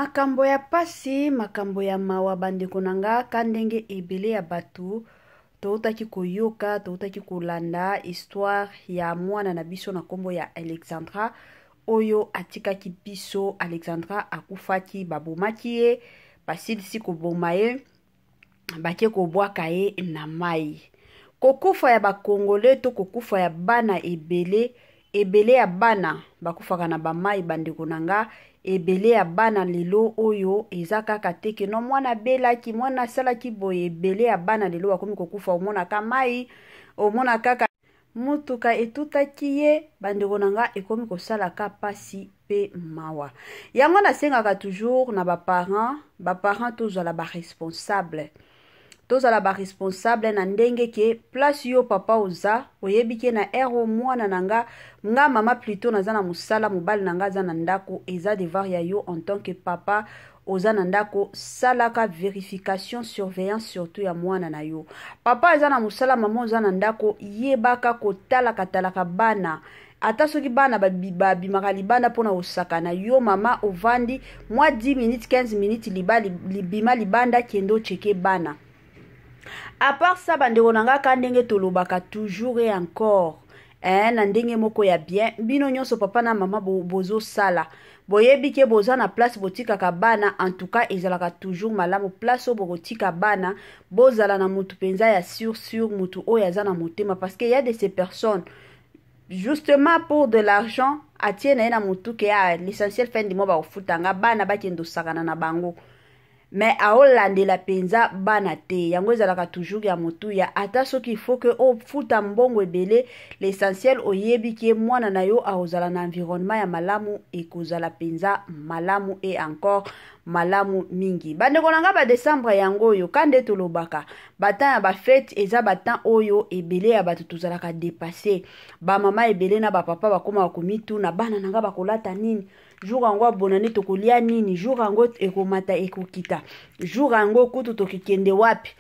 Makambo ya pasi, makambo ya mawa bandeko na nga, ka ndenge ebele ya bato toutaki koyoka, toutaki kolanda histoire ya mwana na biso na nkombo ya Alexandra oyo atikaki biso. Alexandra akufaki, babomaki ye, basilisi koboma ye, bake kobwaka ye na mai. Kokufa ya bakongole to kokufa ya bana ebele ebele ya bana bakufaka na bamai bandeko na nga ebele ya bana lelo oyo eza kaka te ke no mwana abelaki mwana asalaki boye ebele ya bana lelo bakomi kokufa omonaka mai omona kaka motuka etutaki ye bandeko na nga ekomi kosala ka pasi pe mawa yango nasengaka toujours na baparent baparent tozala baresponsable tozala baresponsable na ndenge ke place yo papa oza oyebi ke na heure oyo mwana na nga nga mama plutot naza na mosala mobali na nga aza na ndako eza devoir ya yo en tant que papa oza na ndako salaka verification surveillance surtout ya mwana na yo papa aza na mosala mama oza na ndako yebaka kotalaka talaka bana ata soki bana babimaka libanda mpona kosakana yo mama ovandi mwa 10 minutes 15 minutes liba, libima libanda kende ocheke bana à part ça bandeko na nga ka ndenge tolobaka toujours et encore eh, na ndenge moko ya bien bino nyonso papa na mama bozosala bo boyebi ke boza na place botikaka bana en tout cas ezalaka toujours malamu place oyo bokotika bana bozala na mutu mpenza ya sur sur mutu oyo aza na motema parce que ya de ces personnes justement pour de l'argent atie na ye na motu ke ah, l'essentiel fin du mois bakofuta nga bana bakende osakana na bango mais aolandela mpenza bana te yango ezalaka toujours ya motuya ata soki il faut ke ofuta mbongo ebele l'essentiel oyebi ke mwana na yo akozala na environnement ya malamu ekozala mpenza malamu et encore malamu mingi bandeko na nga badecembre yango oyo ka nde tolobaka batemps ya bafete eza batemps oyo ebele ya bato tozalaka depasse bamama ebele na bapapa bakomaka komituna bana na nga bakolata nini jour yango abonane tokolia nini jour yango ekomata ekokita jour yango kutu tokikende wapi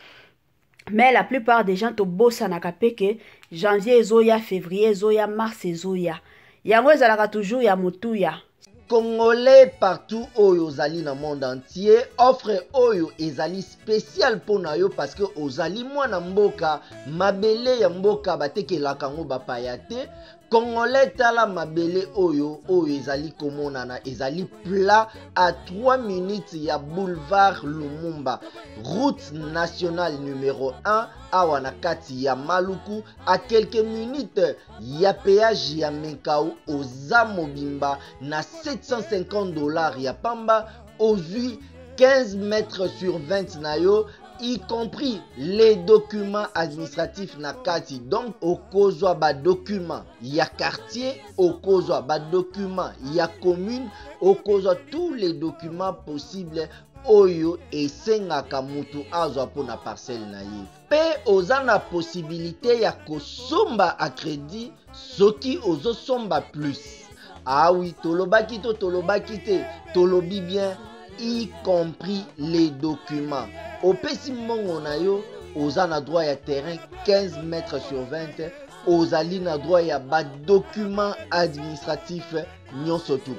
mais la plupart des gens tobosanaka mpe ke janvier ezoya février ezoya mars ezoya yango ezalaka toujours ya motuya Congolais partout oyo ozali na monde entier, offre oyo ezali spécial mpo na yo parce que ozali mwana mboka, mabele ya mboka batekelaka yango bapaya te. Congolais tala mabele oyo oyo ezali komonana ezali plat à 3 minutes ya boulevard Lumumba, route nationale numero 1 awa na kati ya Maluku à quelques minutes ya peage ya Menkau oza mobimba na 750 dollars ya pamba ozwi 15 mètres sur 20 na yo y compris les documents administratifs na kati donc okozwa ba documents ya quartier okozwa ba documents ya commune okozwa tous les documents possibles oyo esengaka mutu azwa mpo na parcelle na ye mpe oza na possibilité ya kosomba a crédit soki ozosomba plus awi ah tolobaki to tolobaki te tolobi bien y compris les documents opesi mbongo na yo oza na droit ya terrain 15 mètres sur 20 ozali na droit ya badocument administratif nyonso tu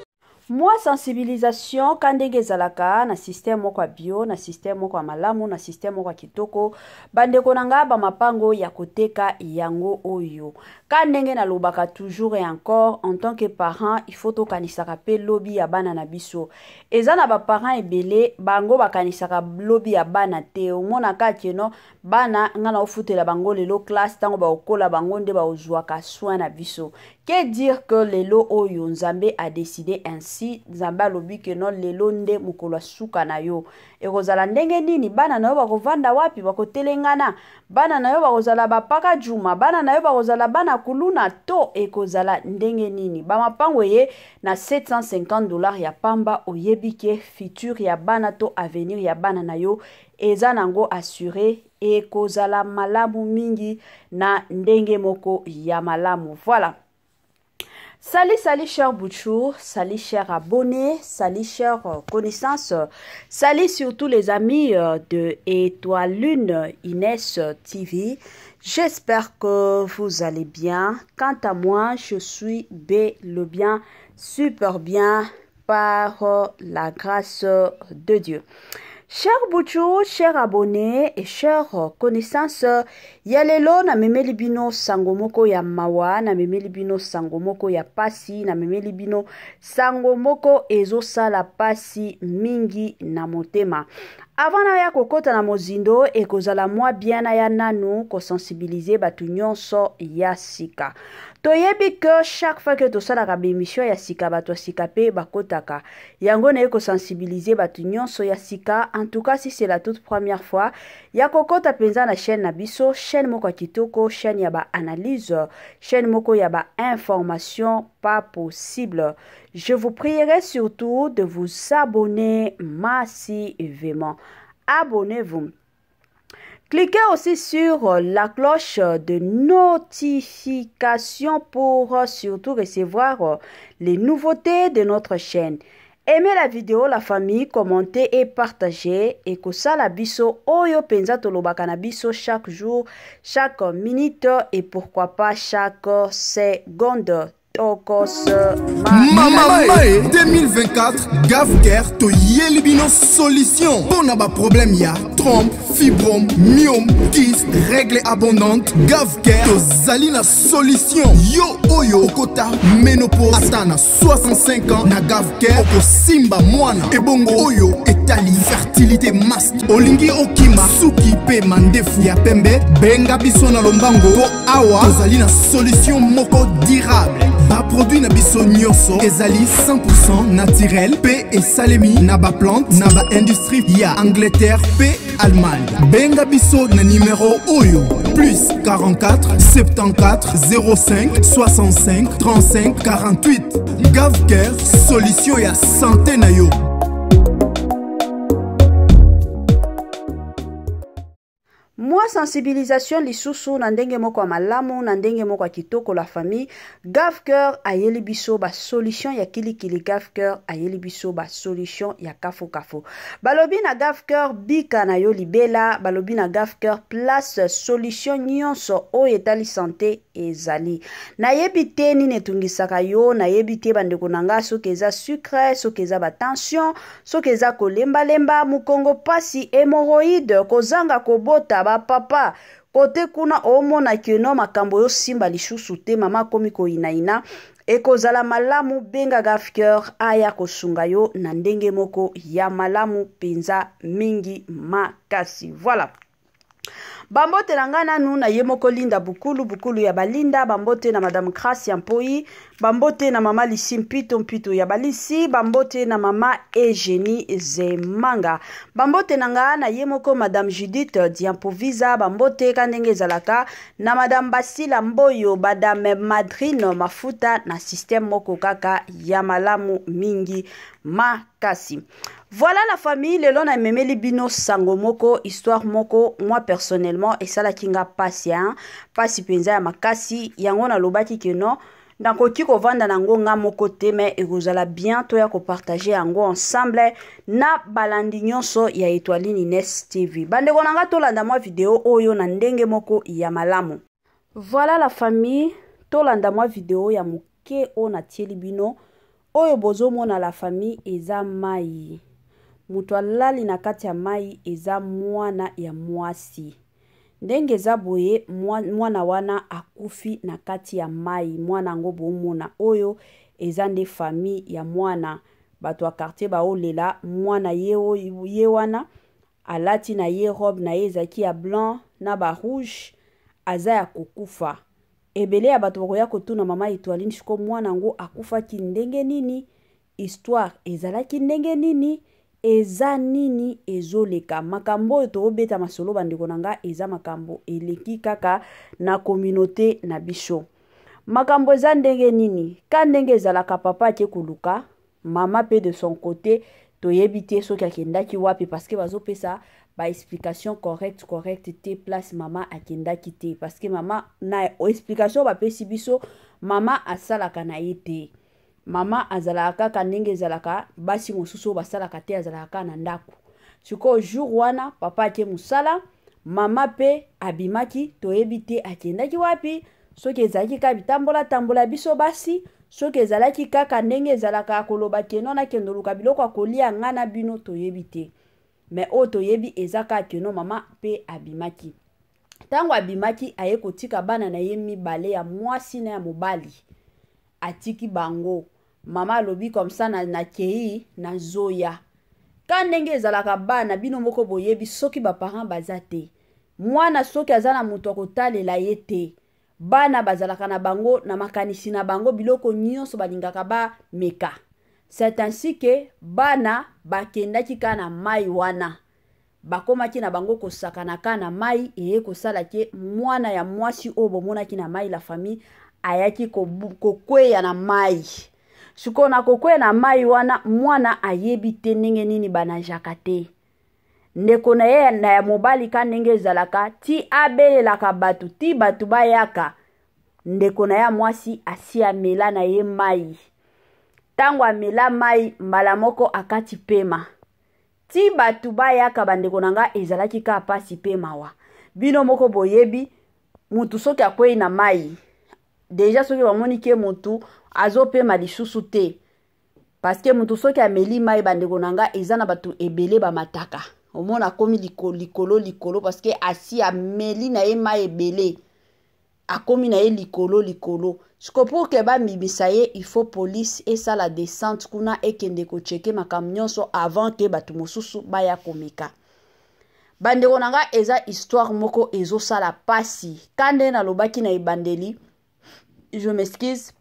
Mwa sensibilisation ka ndenge ezalaka na système moko ya bio, na système moko ya malamu, na système moko ya kitoko. Bandeko na nga ba mapango ya koteka yango oyo. Ka ndenge nalobaka toujours et encore en tant que parent, il faut tokanisaka pe lobi ya bana na biso. Eza na ba parents ebele bango bakanisaka lobi ya bana te. Omonaka que non bana nga naofutela bango lelo classe ntango bakokola bango nde bakozwaka soin na biso que dire que lelo oyo nzambe a décidé ainsi nzambe alobi ke non lelo nde mokolo ya suka na yo ekozala ndenge nini bana na yo bakovanda wapi bakotelengana bana na yo bakozala bapaka juma bana na yo bakozala bana kuluna to ekozala ndenge nini bamapango eye na 750 dollars ya pamba oyebi ke futur ya bana to avenir ya bana na yo eza nango assure ekozala malamu mingi na ndenge moko ya malamu voilà Salut, salut cher Bouchou, salut cher abonné, salut cher connaissance, salut surtout les amis euh, de Étoile Lune Inès TV. J'espère que vous allez bien. Quant à moi, je suis bel le bien, super bien. par la grâce de Dieu. Cher Bouchou, cher abonné et cher connaissance, ya lelo na memeli bino sango moko ya mawa, na memeli bino sango moko ya pasi, na memeli bino sango moko ezosala pasi mingi na motema. Avant na ya kokota na mozindo ekozala mwa bien na ya nanu kosensibiliser bato nyonso ya sika. Toyebi que chaque fois que tosalaka ba émission ya sika, bato ya sika mpe bakotaka. Yango naye kosensibiliser bato nyonso ya sika. En tout cas, si c'est la toute première fois ya kokota mpenza na chaîne na biso, chaîne moko ya kitoko, chaîne ya baanalyse, chaîne moko ya bainformation pas possible, je vous prierai surtout de vous abonner massivement. Abonnez-vous. Cliquez aussi sur la cloche de notification pour surtout recevoir les nouveautés de notre chaîne. Aimez la vidéo, la famille, commentez et partagez. Et kosala biso oyo penza tolobaka na biso chaque jour, chaque minute et pourquoi pas chaque seconde. Tokos. Mama Mae 2024, Gavcare toyeli bino solution mpo na baproblème ya trompe, fibrome, myome, kyste, règle abondante. Gavcare tozali na solution. Yo oyo okota ménopause ata na 65 ans, na Gavcare okosimba mwana. Ebongo oyo etali fertilité masque, olingi okima suki mpe mandefu ya pembe, benga biso na lombango mpo awa tozali na solution moko durable. Baproduit na biso nyonso ezali 100 naturel mpe esalemi na baplante na baindustrie ya Angleterre mpe Allemagne. Benga biso na nimero oyo: plus 44 74 05 65 35 48. Gavcare, solution ya santé na yo. Mwa sensibilisation lisusu na ndenge moko ya malamu, na ndenge moko ya kitoko, la famille. Gavcare ayeli biso basolution ya kilikili, Gavcare ayeli biso basolution ya kafukafu. Balobi na Gavcare, bika na yo libela. Balobi na Gavcare, place solution nyonso oyo etali santé ezali. Nayebi te nini etungisaka yo, nayebi te, bandeko na nga, soki eza sucre, soki eza batension, soki eza kolembalemba, mokongo pasi, hémorroïde, kozanga kobota, bapapa kote kuna omona keno makambo oyo simba lisusu te, mama akomi koyinayina. Ekozala malamu benga Gavcare aya kosunga yo na ndenge moko ya malamu mpenza mingi makasi. Voilà, bambote na ngai nanu na ye moko Linda Bukulu, Bukulu ya Balinda. Bambote na Madame Grace ya Mpoi, bambote na mama Lisi Mpito, Mpito ya Balisi, bambote na mama Eugénie Zemanga, bambote na ngai na ye moko Madame Judith Diampovisa, bambote ka ndenge ezalaka na Madame Basila Mboyo, Madame Madrine Mafuta na système moko kaka ya malamu mingi makasi. Voilà la famille, lelo namemeli bino sango moko, histoire moko. Moi personnellement esalaki nga pasi, hein? Pasi mpenza ya makasi. Yango nalobaki ke non, nakoki kovanda nango nga moko te, mais ekozala bien toya kopartage yango ensemble na balandi nyonso ya Etoiline Ines TV. Bandeko na nga, tolanda mwa video oyo na ndenge moko ya malamu. Voilà la famille, tolanda mwa video ya moke oyo natieli bino. Oyo bozomona, la famille, eza mai. Moto alali na kati ya mai eza mwana ya mwasi. Ndenge eza boye, mwana wana akufi na kati ya mai. Mwana yango bomona oyo eza nde famille ya mwana. Bato ya quartier baolela mwana. Ye, ye wana alati na ye robe na ye ezalaki ya blanc na barouge. Aza ya kokufa. Ebele ya bato bakoya kotuna mama Etoiline siko mwana yango akufaki ndenge nini, histoire ezalaki ndenge nini, eza nini ezoleka. Makambo oyo toobeta masolo, bandeko na nga, eza makambo eleki kaka na communauté na biso. Makambo eza ndenge nini? Ka ndenge ezalaka, papa ake koluka mama mpe de son côté toyebi te soki akendaki wapi, parce que bazopesa baexplication correct correct te place mama akendaki te, parce que mama na explication bapesi biso, mama asalaka na ye te. Mama azalaka kaka ndenge ezalaka basi mosusu oyo basalaka te, azalaka kaka na ndako. Sikoyo jour wana papa ake mosala, mama mpe abimaki, toyebi te akendaki wapi, soki ezalaki kaka bitambola tambola biso basi. Soki ezalaki kaka ndenge ezalaka ya koloba que non, nakende oluka biloko ya kolia, nga na bino toyebi te. Mais oyo toyebi eza kaka que non, mama mpe abimaki. Ntango abimaki, aye kotika bana na ye mibale, ya mwasi na ya mobali, atiki bango. Mama alobi comme ça, na nakei, nazoya. Ka ndenge ezalaka, bana, bino moko boyebi, soki baparent baza te, mwana soki aza na moto akotalela ye te, bana bazalaka na bango na makanisi na bango, biloko nyonso balingaka bameka. C'est ainsi que bana bakendaki kaka na mai wana, bakomaki na bango kosakana kaka na mai. Eye kosala ke mwana ya mwasi oyo bomonaki na mai, la famille, ayaki kokweya na mai. Sikoyo na kokweya na mai wana, mwana ayebi te ndenge nini banajaka te. Ndeko na ye na ya mobali, ka ndenge ezalaka, ti abelelaka bato, ti bato bayaka, ndeko na ye ya mwasi asi amela na ye mai. Ntango amela mai, mbala moko akati pema. Ti bato bayaka, bandeko na nga, ezalaki kaka pasi mpe mawa. Bino moko boyebi, mutu soki akwei na mai déjà, soki bamoni ke mutu azopema lisusu te, parce que mutu soki ameli mai, bandeko na nga, eza na bato ebele bamataka, omona akomi likolo likolo likolo, parce que asi ameli na ye mai ebele, akomi na ye likolo likolo. Siko pour que bamimisa ye, il faut police esala descente kuna, ekende kochecker makambo nyonso avant ke bato mosusu baya komeka. Bandeko na nga, eza histoire moko ezosala pasi. Ka nde nalobaki na ebandeli, je m'excuse,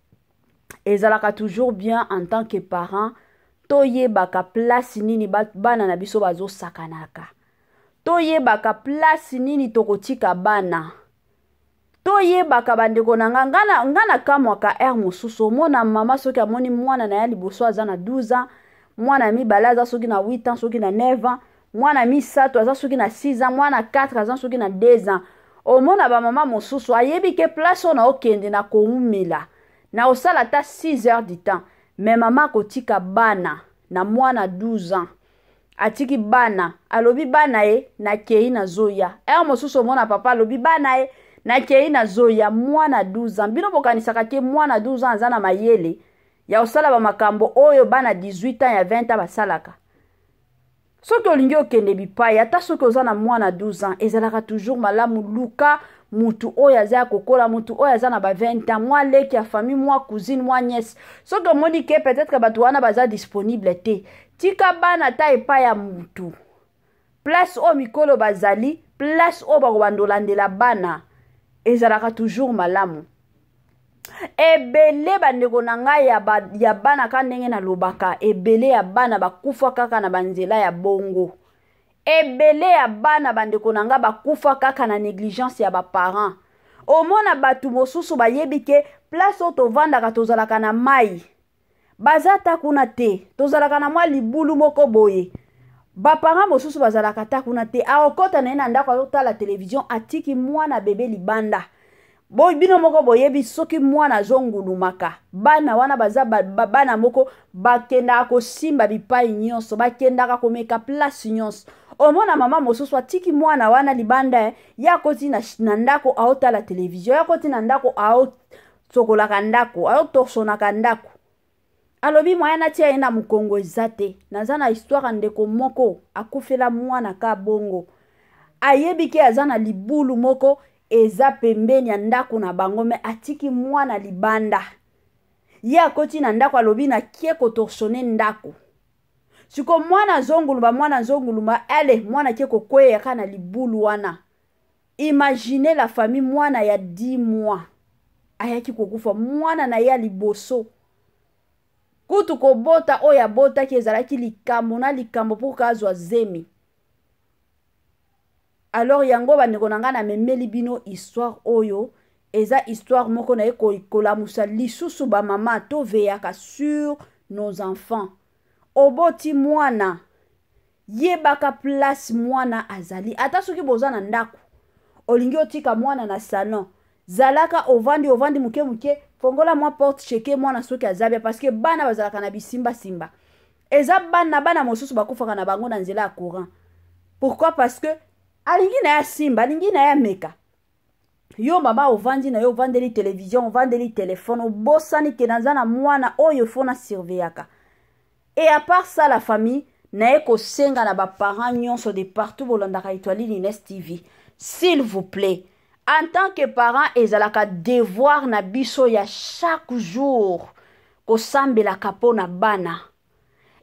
ezalaka toujours bien en tant que parent toyebaka place nini bana na biso bazosakanaka, toyebaka place nini tokotika bana, toyebaka. Bandeko na nga, nga nakamwaka heure mosusu, omona mama soki amoni mwana na ye liboso aza na 12 ans, mwana ya mibale aza soki na 8 ans, soki na 9 ans, mwana misato aza soki na 6 ans, mwana 4 aza soki na 2 ans, omona bamama mosusu ayebi ke place oyo na okende na koumela, na kosala ata 6 heures du temps, mais mama akotika bana na mwana 12 ans, atiki bana, alobi bana ye, nakei, nazoya. Heure mosusu omona papa alobi bana ye, nakei, nazoya. Mwana 12 ans, bino bokanisaka ke mwana 12 ans aza na mayele ya kosala bamakambo oyo bana 18 ans, ya 20 ans basalaka? Soki olingi okende bipai, ata soki oza na mwana 12 ans, ezalaka toujours malamu luka mutu oyo aza ya kokola, mutu oyo aza na ba 20 ans, mwa leki ya famille, mwa cousine, mwa nièce. Soki omoni ke peut-être bato wana baza disponible te, tika bana ata epai ya mutu, place oyo mikolo bazali, place oyo bakobandolandela bana, ezalaka toujours malamu. Ebele, bandeko na ngai, ya bana, ka ndenge nalobaka, ebele ya bana bakufa kaka na banzela ya bongo. Ebele ya bana, bandeko na ngai, bakufa kaka na négligence ya baparent. Omona bato mosusu bayebi ke place oyo tovandaka, tozalaka na mai, baza ta kuna te, tozalaka na mwa libulu moko boye. Baparent mosusu bazalaka ta kuna te, aokɔta na ye na ndako, azotala télévision, atiki mwana bebe libanda. Bo bino moko boyebi, soki mwana azongulumaka, bana wana baza bana moko bakendaka kosimba bipai nyonso, bakendaka komeka place nyonso. Omona mama mosusu atiki mwana wana libanda, ye akoti na ndako, aotala télévision, ye akoti na ndako, aosokolaka ndako, aotorsonaka ndako, alobi moya natia ye na mokongo eza te. Naza na histoire ya ndeko moko akufela mwana ka bongo. Ayebi ke aza na libulu moko eza pembeni ya ndako na bango, mais atiki mwana libanda, ye akoti na ndako, alobi nakie kotorsonner ndako. Siko mwana azonguluma, mwana azonguluma, ale mwana ake kokweya kaka na libulu wana. Imagine, la famille, mwana ya 10 mois ayaki kokufa, mwana na ye ya liboso kutu kobota. Oyo abotaki ezalaki likambo na likambo mpo kazwa zemi. Alors yango, bandeko na ngai, namemeli bino histoire oyo. Eza histoire moko na ye kolamusa lisusu bamama, toveyaka sur nos enfants. Oboti mwana, yebaka place mwana azali. Ata soki boza na ndako, olingi otika mwana na salon, zalaka ovandi, ovandi moke moke, fongola mwa porte, checker mwana soki aza bien, parce que bana bazalaka na bisimbasimba. Eza bana, bana mosusu bakufaka na bango na nzela ya courant. Pourquoi? Parce que alingi na ye asimba, alingi na ye ameka. Yo mama ovandi na yo, ovandeli television, ovandeli telefone, obosani ke naza na mwana oyo fo na surveillaka. Et à part ça, la famille, naye kosenga na baparent nyonso de partout bolandaka Etoile Ines TV, s'il vous plaît, en tant que parent, ezalaka devoir na biso ya chaque jour kosambelaka mpo na bana.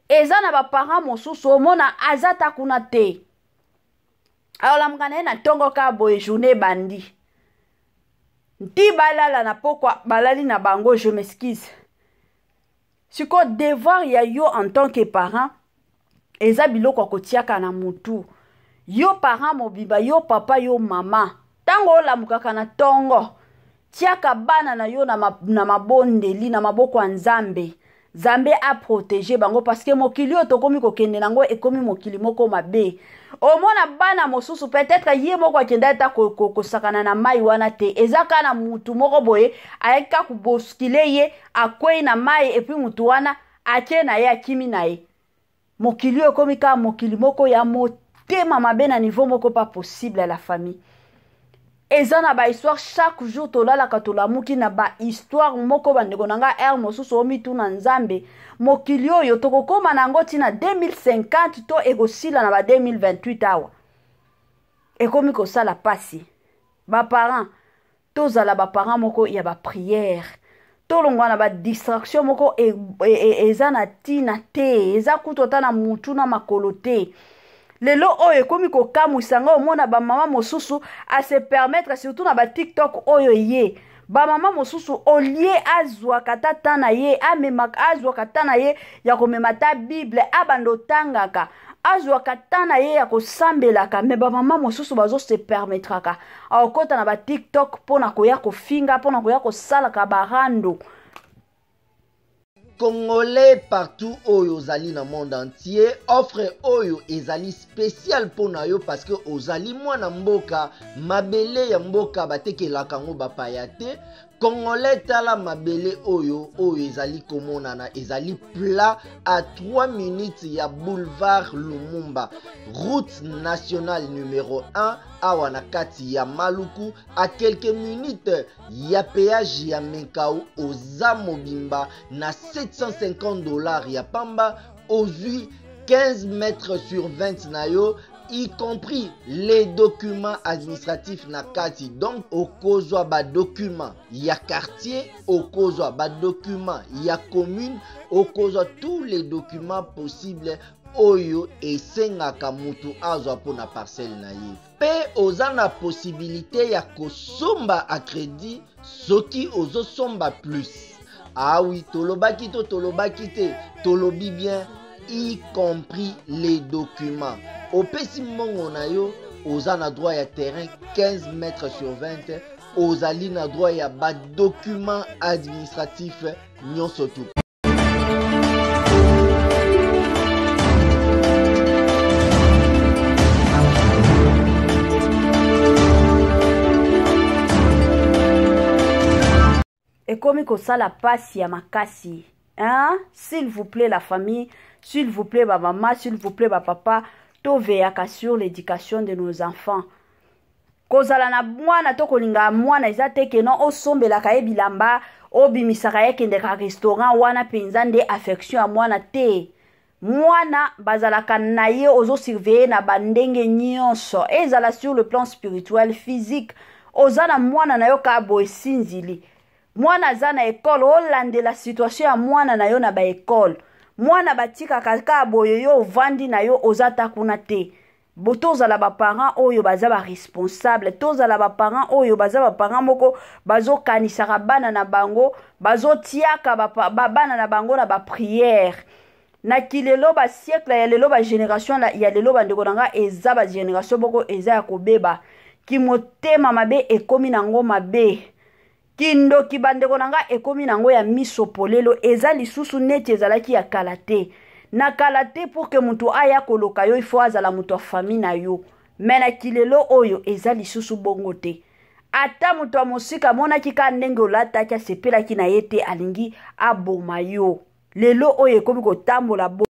Eza na baparent mosusu omona aza ta kuna te, aolamuka na ye na ntongo kaka boye, journée ebandi nti balala na pokwa, balali na bango, je m'excuse. Sikoyo devoir ya yo en tant que parent eza biloko ya kotiaka na mutu. Yo parent mobimba, yo papa, yo mama, ntango olamukaka na ntongo, tiaka bana na yo na mabondeli, na maboko ya Nzambe. Nzambe aprotege bango, parce que mokili oyo tokomi kokende nango ekomi mokili moko mabe. Omona bana mosusu, peut-être ye moko akenda ata kosakana na mai wana te, eza kaka na mutu moko boye ayaki kaka koboskile ye, akwei na mai, et puis mutu wana ake na ye, akimi na ye. Mokili oyo ekomi kaka mokili moko ya motema mabe na niveau moko pas possible ya la famille. Eza na bahistoire chaque jour, tolalaka tolamuki na bahistoire moko. Bandeko na ngai, heure mosusu omituna: Nzambe, mokili oyo tokokóma na yango ntina 2050 to ekosila na ba 2028? Awa ekomi kosala mpasi. Baparent, tozala baparent moko ya baprière, tolongwa na badistraction moko eza na ntina te, eza kutu ata na mutu na makolo te. Lelo oyo ekomi kokamwisa ngai, omona bamama mosusu ase permettre, surtout na baTikTok oyo ye bamama mosusu, olie azwaka ta ta na ye, amemaka, azwaka ta na ye ya komema ta Bible, abanda otangaka, azwaka ta na ye ya kosambelaka, me bamama mosusu bazose permettraka akokɔta na baTikTok mpo na koya kofinga, mpo na koya kosalaka barando. Congolais partout oyo ozali na monde entier, offre oyo ezali spécial mpo na yo, parce que ozali mwana mboka. Mabele ya mboka batekelaka yango bapaya te. Congolais, tala mabele oyo, oyo ezali komonana, ezali plat à 3 minutes ya boulevard Lumumba, route nationale numéro 1, awa na kati ya Maluku, à quelques minutes ya péage ya Menkao. Oza mobimba na 750 $ ya pamba, ozwi 15 mètres sur 20 na yo, y compris les documents administratifs na kati. Donc okozwa badocument ya quartier, okozwa badocument ya commune, okozwa tous les documents possibles oyo esengaka mutu azwa mpona parcelle na ye. Mpe oza na possibilité ya kosomba à crédit soki ozosomba plus. Awi, tolobaki to tolobaki te? Tolobi bien, y compris les documents. Opesi mbongo na yo, oza na droit ya terrain 15 mètres sur 20, ozali na droit ya badocument administratif nyonso tu. Ekomi kosala pasi ya makasi, hein? S'il vous plaît, la famille, s'il vous plaît, bamama, s'il vous plaît, bapapa, toveyaka sur l'éducation de nos enfants. Kozala na mwana to kolinga mwana eza te ke non, osombelaka ye bilamba, obimisaka ye, kendeka restaurant, wana mpenza nde affection ya mwana te. Mwana bazalaka na ye, ozosurveille na bandenge nyonso, ezala sur le plan spirituel, physique. Oza na mwana na yo kaka boye, sinzili, mwana aza na ekole, olandela situation ya mwana na yo na baekole. Mwana batikaka kaka boye, yo ovandi na yo, oza ta kuna te. Bo tozala baparent oyo baza baresponsable, tozala baparent oyo baza baparent moko bazokanisaka bana na bango, bazotiaka ba, ba, bana na bango na baprière. Na kilelo, basiècle ya lelo, bagénération ya lelo, bandeko na nga, eza bagénération moko eza ya kobeba. Kimotema mabe ekomi nango mabe, kindoki, bandeko na nga, ekomi nango ya miso polelo. Eza lisusu neti ezalaki ya kala te. Na kala te, pour que moto aya koloka yo, ifo azala moto ya famille na yo. Me na kilelo oyo eza lisusu bongo te. Ata moto ya mosika amonaki kaka ndenge olataki, asepelaki na ye te, alingi aboma yo. Lelo oyo ekomi kotambola.